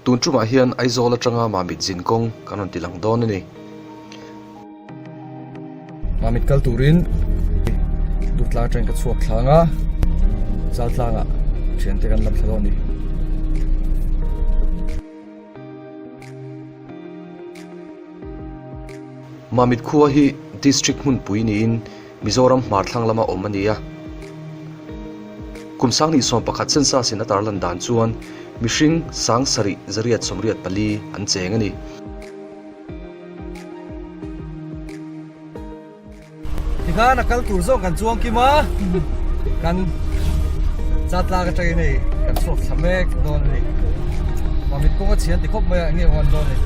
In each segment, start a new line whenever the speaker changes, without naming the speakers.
Tun tumah hian Aizawl atanga Mamit zin kawng kan rawn ti lang dawn a ni. Mamit kal turin Durtlang atangin ka chhuak thlang a, Chaltlangah thiante kan lam thla dawn a ni. Mamit khua hi District hmunpui niin Mizoram hmar thlang lama awm a ni a. Kum 2011 census in a tarlan dan chuan mihring 7,000 684 an cheng a ni.
Tikhan a kal tur zawk kan chuang kim a, kan Chatlak atangin hei kan chhuak thla mek dawn a ni. Mamit kawng a chhian ti khawp mai a, enge awm dawn ni.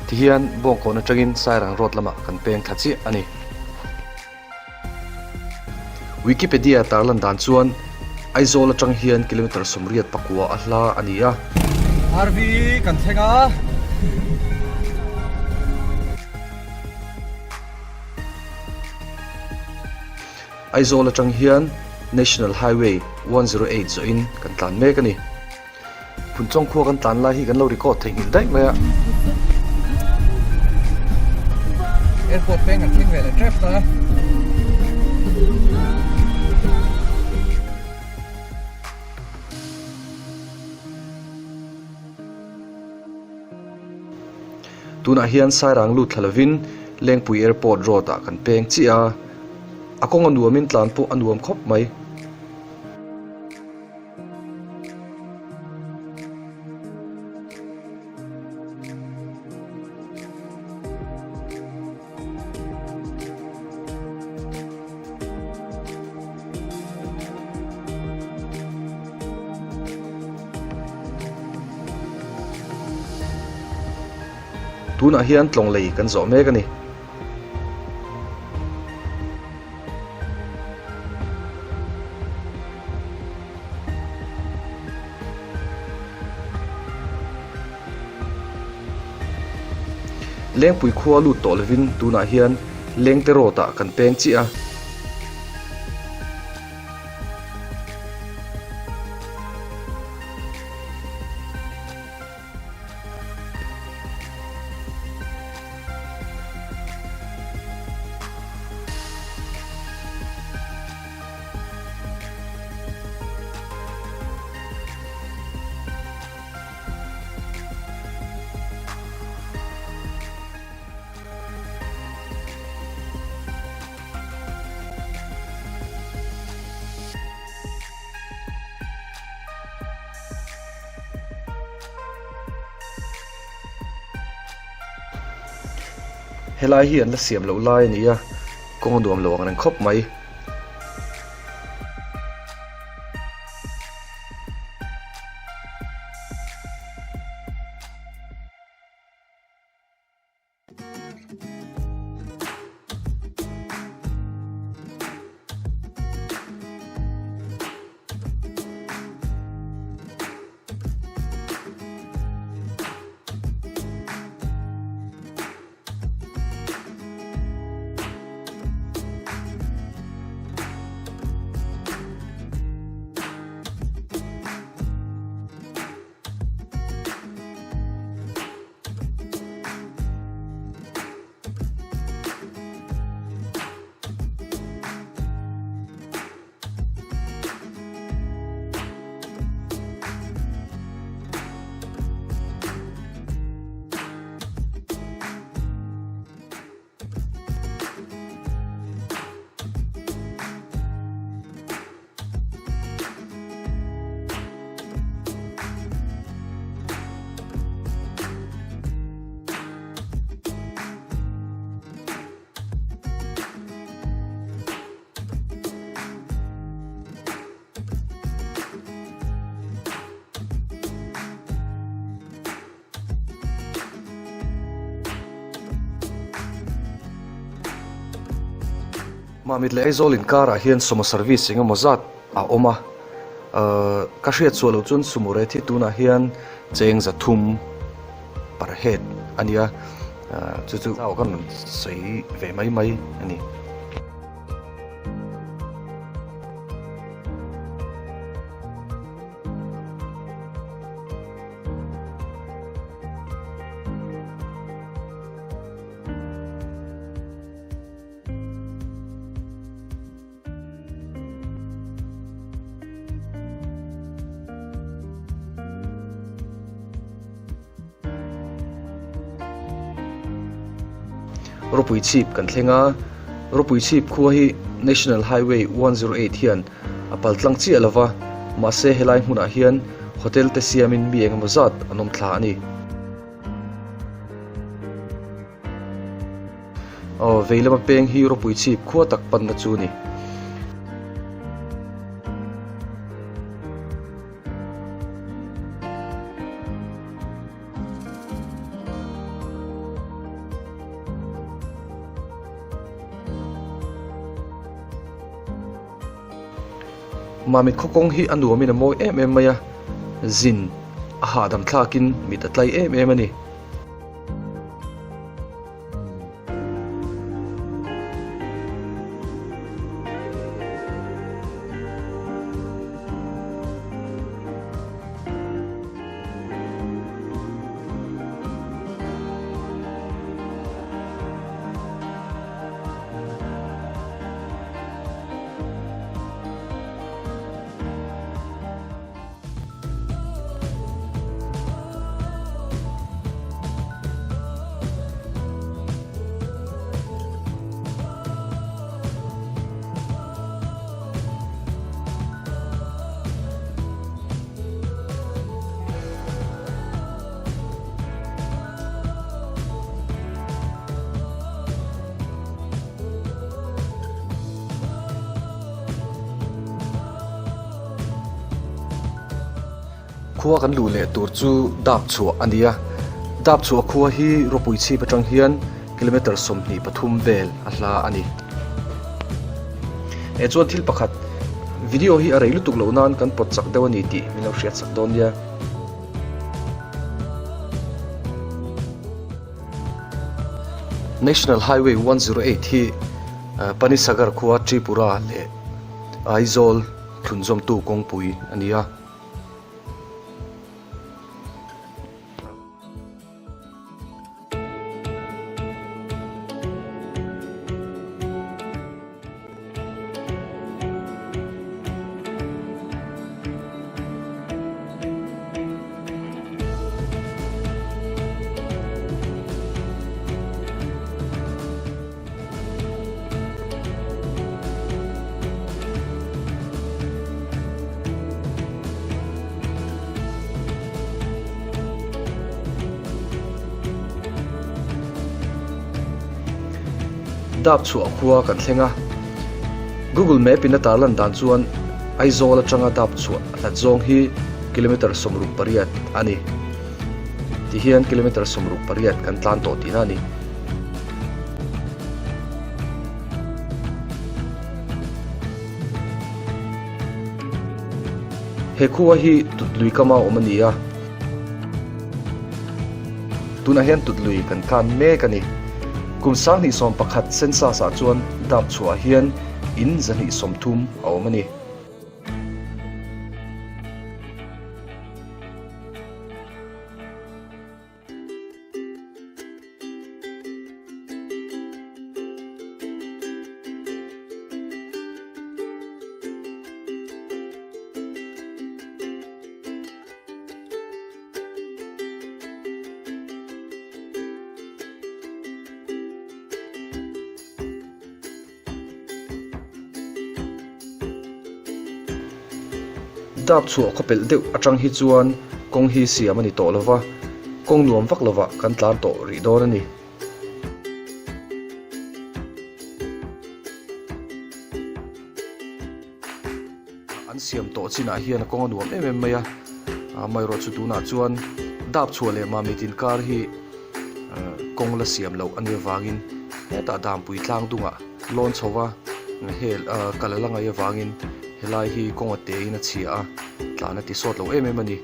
Tihian Bawngkawn atangin Sairang Road lamah kan peng thla chiah a ni. Wikipedia tarlan dan chuan Aizawl atang hian kilometer 84 a hla a ni a.
RV kan thleng a.
Aizawl atang hian National Highway 108 zawhin kan tlan mek a ni. Phunchawng khua kan tlan lai hi kan lo record theihnghilh daih mai a.
Airport peng kan thleng ve leh tep ta.
Tunah hian Sairang lut thla lovin Lengpui Airport Road ah kan peng chiah a, a kawng a nuamin tlan pawh a nuam khawp mai. Tunah hian tlawng lei kan zawh mek a ni. Lengpui khua lut tawh lovin tunah hian Lengte Road ah kan peng chiah a. Helai hi an la siam loh lai a ni a, kawng a nuam lo ang reng khawp mai. Mamit leh Aizawl inkarah hian sumo service eng emaw zat a awm a, ka hriat chhuah loh chuan sumo rate hi tunah hian cheng 300 per head a nia, chu chu ka rawn sawi ve mai mai a ni. Ropui chhip kan thleng a, Ropui chhip khua hi National Highway 108 hian a pal tlang chiah lo va, mahse helai hmunah hian hotel te siamin mi engemaw zat an awm thla a ni. Aw, vei lama peng hi ropui chhip khua tak panna chu a ni. Mamit khaw kawng hi a nuamin a mawi em em mai a, zin a hahdam thlakin mit a tlai em em a ni. Khua kan luh leh tur chu dap chhuah a ni a, dap chhuah khua hi ropui chhip atang hian kilometer 23 vel a hla a ni. Eh chuan thil pakhat video hi a rei lutuk loh nan kan pawt chak deuh a ni tih min lo hriat sak dawn nia. National Highway 108 hi Panisagar khua Tripura leh Aizawl thlunzawmtu kawngpui a ni a. Dap chhuah khua kan thleng a, Google Map in a tarlan dan chuan Aizawl atanga dap chhuah hlat zawng hi kilometer 68 a ni. Tihian kilometer 68 kan tlan tawh tihna a ni. He khua hi Tutlui kama awm a ni a, tunah hian Tutlui kan kan mek a ni. Kum 2011 census ah chuan dap chhuah hian in 230 a awm a ni. Dap chhuah khawpelh deuh atang hi chuan kawng hi siam a ni tawh lova, kawng nuam vak lovah kan tlan tawh rih dawn a ni. An siam tawh chinah hian a kawng a nuam em em mai a, amaherawh chu tunah chuan dap chhuah leh mamit inkar hi kawng la siam loh a nih avangin hetah dampui tlang dungah lawn chho va. Hel kal a la ngaih avangin helai hi kawng a te in a chhia a, tlan a ti sawt lo em em a ni.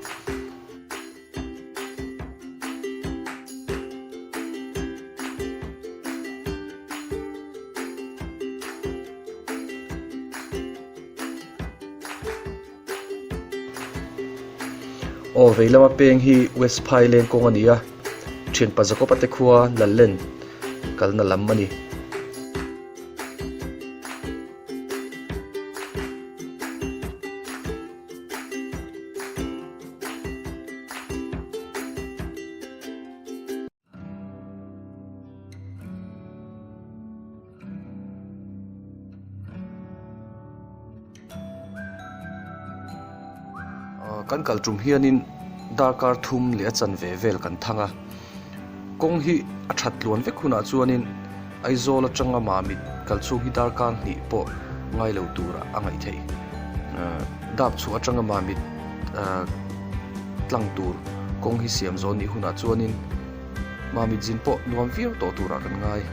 Aw vei lama peng hi West Phaileng kawng a ni a, thianpa Jacob-a te khua Lallen kalna lam a ni. Kan kal tum hianin darkar thum leh a chanve vel kan thang a, kawng hi a that tluan vek hunah chuanin Aizawl atanga Mamit kal chhung hi darkar hnih pawh ngai lo turah a ngaih theih. Dap chhuah atanga Mamit tlang tur kawng hi siam zawh nih hunah chuanin Mamit zin pawh nuam viau tawh turah kan ngai.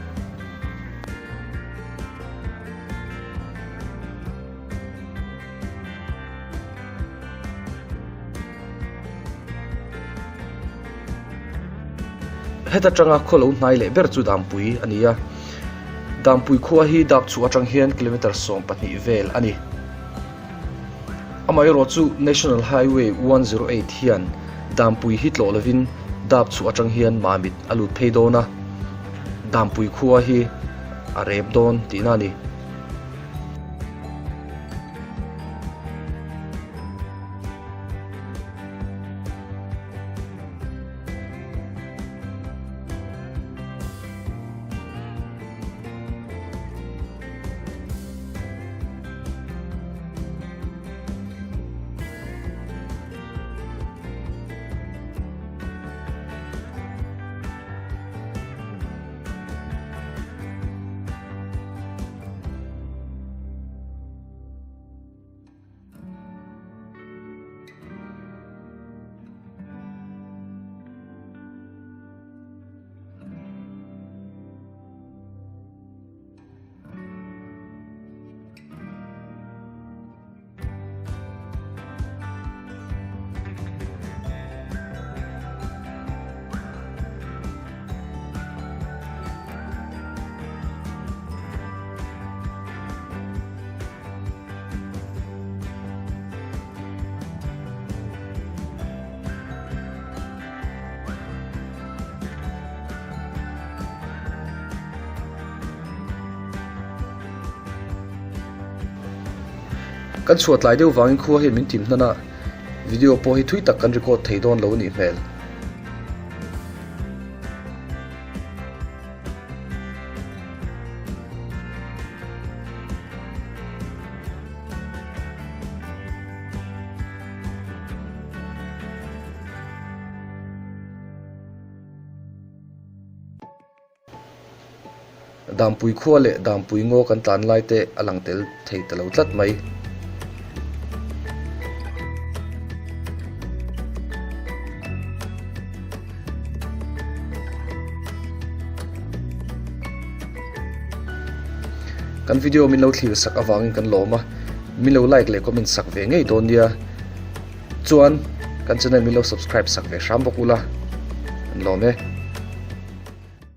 Heta tanga khaw lo hnai leh ber chu Dampui a ni a, Dampui khua hi dap chhuah atang hian kilometre 12 vel a ni. Amaherawhchu National Highway 108 hian Dampui hi tlawh lovin dap chhuah atang hian Mamit a lut phei dawn a, Dampui khua hi a rep dawn tihna a ni. Kan chhuah tlai deuh vangin khua hian min thim hnan a, video pawh hi thui tak kan record thei dawn lo a nih hmel. Dampui khua leh Dampui ngaw kan tlan lai te a lang tel thei ta lo tlat mai. Kan video min lo thlir sak avangin kan lawm a, min lo like leh comment sak ve ngei dawn nia. Chuan kan channel min lo subscribe sak ve hram bawk ula, an lawm e.